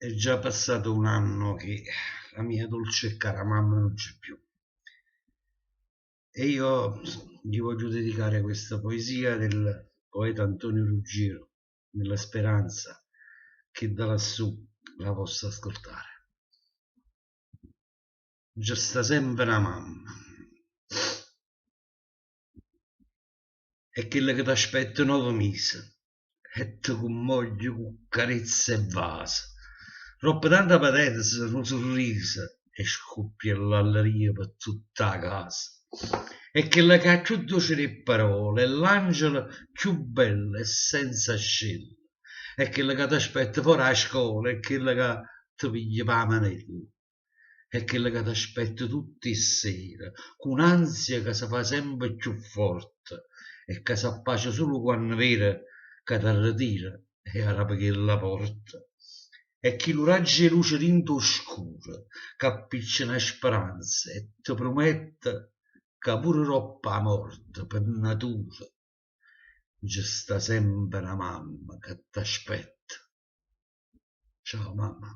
È già passato un anno che la mia dolce e cara mamma non c'è più. E io gli voglio dedicare questa poesia del poeta Antonio Ruggiero, nella speranza che da lassù la possa ascoltare. Nce sta sempe na mamma. È chella che t'aspetta nove mise e te cummoglia cu carezze e vase. Doppo tanta patenza nu surriso e scoppia l'alleria pe tutta 'a casa. È chella ca è cchiù doce d' 'e pparole, è l'angelo cchiù bello e senza scelle. È chella ca t'aspetta fore 'a scola, è chella ca te piglia p' 'a manella. È chella ca t'aspetta tutt' 'e ssere, cu n'ansia ca se fa sempe cchiù forte e ca s'appace sulo quanno vede ca t'arretire e arape chella porta. È chillu raggio 'e luce dint' 'o scuro ca appiccia na speranza e te prumette ca pure doppo 'a morte, pe natura, nce sta sempe na mamma ca t'aspetta. Ciao mamma.